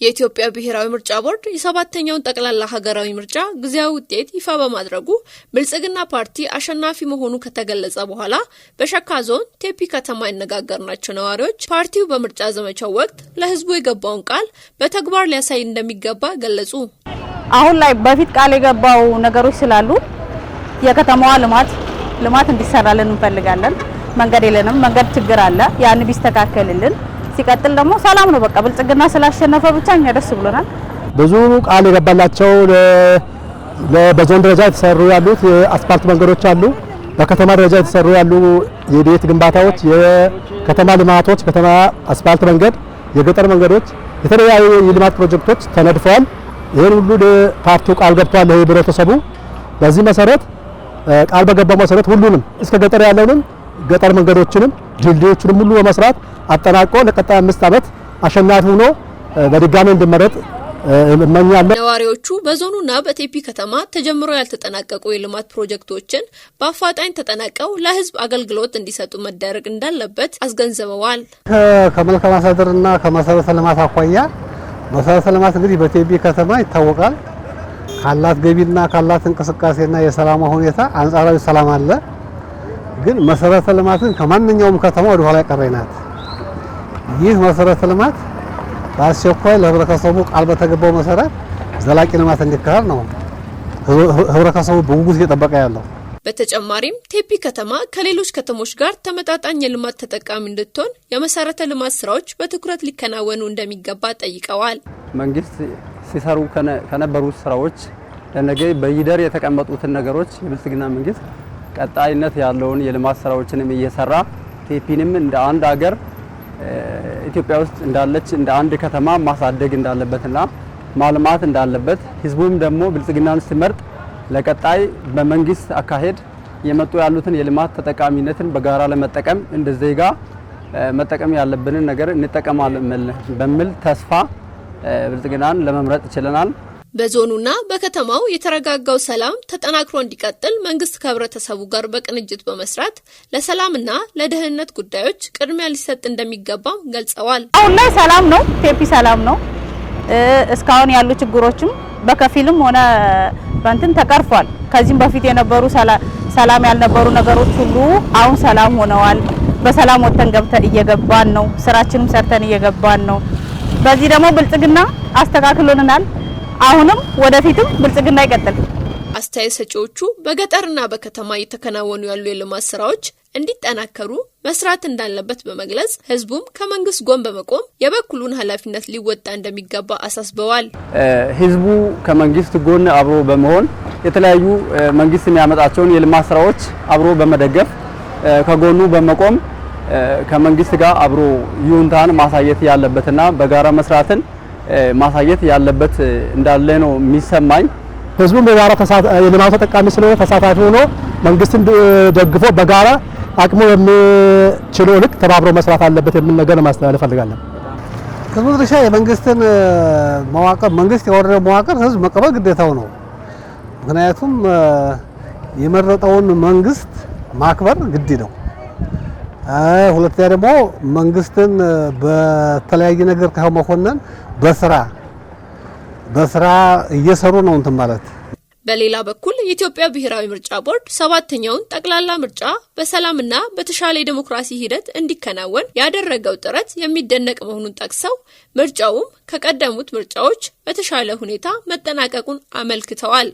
የኢትዮጵያ ብሔራዊ ምርጫ ቦርድ የሰባተኛውን ጠቅላላ ሀገራዊ ምርጫ ጊዜያዊ ውጤት ይፋ በማድረጉ ብልጽግና ፓርቲ አሸናፊ መሆኑ ከተገለጸ በኋላ በሸካ ዞን ቴፒ ከተማ ያነጋገርናቸው ነዋሪዎች ፓርቲው በምርጫ ዘመቻው ወቅት ለሕዝቡ የገባውን ቃል በተግባር ሊያሳይ እንደሚገባ ገለጹ። አሁን ላይ በፊት ቃል የገባው ነገሮች ስላሉ የከተማዋ ልማት እንዲሰራልን እንፈልጋለን። መንገድ የለንም፣ መንገድ ችግር አለ። ያን ቢስተካከልልን። ሲቀጥል ደግሞ ሰላም ነው። በቃ ብልጽግና ስላሸነፈ ብቻ እኛ ደስ ብሎናል። ብዙ ቃል የገባላቸው በዞን ደረጃ የተሰሩ ያሉት የአስፓልት መንገዶች አሉ። በከተማ ደረጃ የተሰሩ ያሉ የቤት ግንባታዎች፣ የከተማ ልማቶች፣ ከተማ አስፓልት መንገድ፣ የገጠር መንገዶች፣ የተለያዩ የልማት ፕሮጀክቶች ተነድፈዋል። ይህን ሁሉ ፓርቲው ቃል ገብቷል ለህብረተሰቡ። በዚህ መሰረት ቃል በገባው መሰረት ሁሉንም እስከ ገጠር ያለውንም ገጠር መንገዶችንም ድልድዮችንም ሁሉ በመስራት አጠናቆ ለቀጣይ 5 ዓመት አሸናፊ ሆኖ በድጋሚ እንዲመረጥ እመኛለሁ። ነዋሪዎቹ በዞኑና በቴፒ ከተማ ተጀምሮ ያልተጠናቀቁ የልማት ፕሮጀክቶችን በአፋጣኝ ተጠናቀው ለህዝብ አገልግሎት እንዲሰጡ መደረግ እንዳለበት አስገንዝበዋል። ከመልካም አስተዳደርና ከመሰረተ ልማት አኳያ መሰረተ ልማት እንግዲህ በቴፒ ከተማ ይታወቃል። ካላት ገቢና ካላት እንቅስቃሴና የሰላሟ ሁኔታ አንጻራዊ ሰላም አለ። ግን መሰረተ ልማትን ከማንኛውም ከተማ ወደ ኋላ የቀረች ናት። ይህ መሰረተ ልማት በአስቸኳይ ለህብረተሰቡ ቃል በተገባው መሰረት ዘላቂ ልማት እንዲካሄድ ነው ህብረተሰቡ በጉጉት እየጠበቀ ያለው። በተጨማሪም ቴፒ ከተማ ከሌሎች ከተሞች ጋር ተመጣጣኝ የልማት ተጠቃሚ እንድትሆን የመሰረተ ልማት ስራዎች በትኩረት ሊከናወኑ እንደሚገባ ጠይቀዋል። መንግስት ሲሰሩ ከነበሩት ስራዎች ለነገ በይደር የተቀመጡትን ነገሮች የብልጽግና መንግስት ቀጣይነት ያለውን የልማት ስራዎችንም እየሰራ ቴፒንም እንደ አንድ ሀገር ኢትዮጵያ ውስጥ እንዳለች እንደ አንድ ከተማ ማሳደግ እንዳለበትና ማልማት እንዳለበት ህዝቡም ደግሞ ብልጽግናን ሲመርጥ ለቀጣይ በመንግስት አካሄድ የመጡ ያሉትን የልማት ተጠቃሚነትን በጋራ ለመጠቀም እንደ ዜጋ መጠቀም ያለብንን ነገር እንጠቀማለን በሚል ተስፋ ብልጽግናን ለመምረጥ ችለናል። በዞኑና በከተማው የተረጋጋው ሰላም ተጠናክሮ እንዲቀጥል መንግስት ከህብረተሰቡ ጋር በቅንጅት በመስራት ለሰላምና ለደህንነት ጉዳዮች ቅድሚያ ሊሰጥ እንደሚገባም ገልጸዋል። አሁን ላይ ሰላም ነው፣ ቴፒ ሰላም ነው። እስካሁን ያሉ ችግሮችም በከፊልም ሆነ በእንትን ተቀርፏል። ከዚህም በፊት የነበሩ ሰላም ያልነበሩ ነገሮች ሁሉ አሁን ሰላም ሆነዋል። በሰላም ወጥተን ገብተን እየገባን ነው። ስራችንም ሰርተን እየገባን ነው። በዚህ ደግሞ ብልጽግና አስተካክሎልናል። አሁንም ወደፊትም ብልጽግና ይቀጥል። አስተያየት ሰጪዎቹ በገጠርና በከተማ እየተከናወኑ ያሉ የልማት ስራዎች እንዲጠናከሩ መስራት እንዳለበት በመግለጽ ህዝቡም ከመንግስት ጎን በመቆም የበኩሉን ኃላፊነት ሊወጣ እንደሚገባ አሳስበዋል። ህዝቡ ከመንግስት ጎን አብሮ በመሆን የተለያዩ መንግስት የሚያመጣቸውን የልማት ስራዎች አብሮ በመደገፍ ከጎኑ በመቆም ከመንግስት ጋር አብሮ ይሁንታን ማሳየት ያለበትና በጋራ መስራትን ማሳየት ያለበት እንዳለ ነው የሚሰማኝ። ህዝቡም በጋራ የልማቱ ተጠቃሚ ስለሆነ ተሳታፊ ሆኖ መንግስትን ደግፎ በጋራ አቅሙ የሚችለው ልክ ተባብሮ መስራት አለበት የሚል ነገር ማስተላለፍ እፈልጋለሁ። ህዝቡ ድርሻ የመንግስትን መዋቅር መንግስት የወረደው መዋቅር ህዝብ መቀበል ግዴታው ነው። ምክንያቱም የመረጠውን መንግስት ማክበር ግድ ነው። ሁለተኛ ደግሞ መንግስትን በተለያየ ነገር ከመኮነን በስራ እየሰሩ ነው እንትን ማለት። በሌላ በኩል የኢትዮጵያ ብሔራዊ ምርጫ ቦርድ 7ኛውን ጠቅላላ ምርጫ በሰላምና በተሻለ የዲሞክራሲ ሂደት እንዲከናወን ያደረገው ጥረት የሚደነቅ መሆኑን ጠቅሰው ምርጫውም ከቀደሙት ምርጫዎች በተሻለ ሁኔታ መጠናቀቁን አመልክተዋል።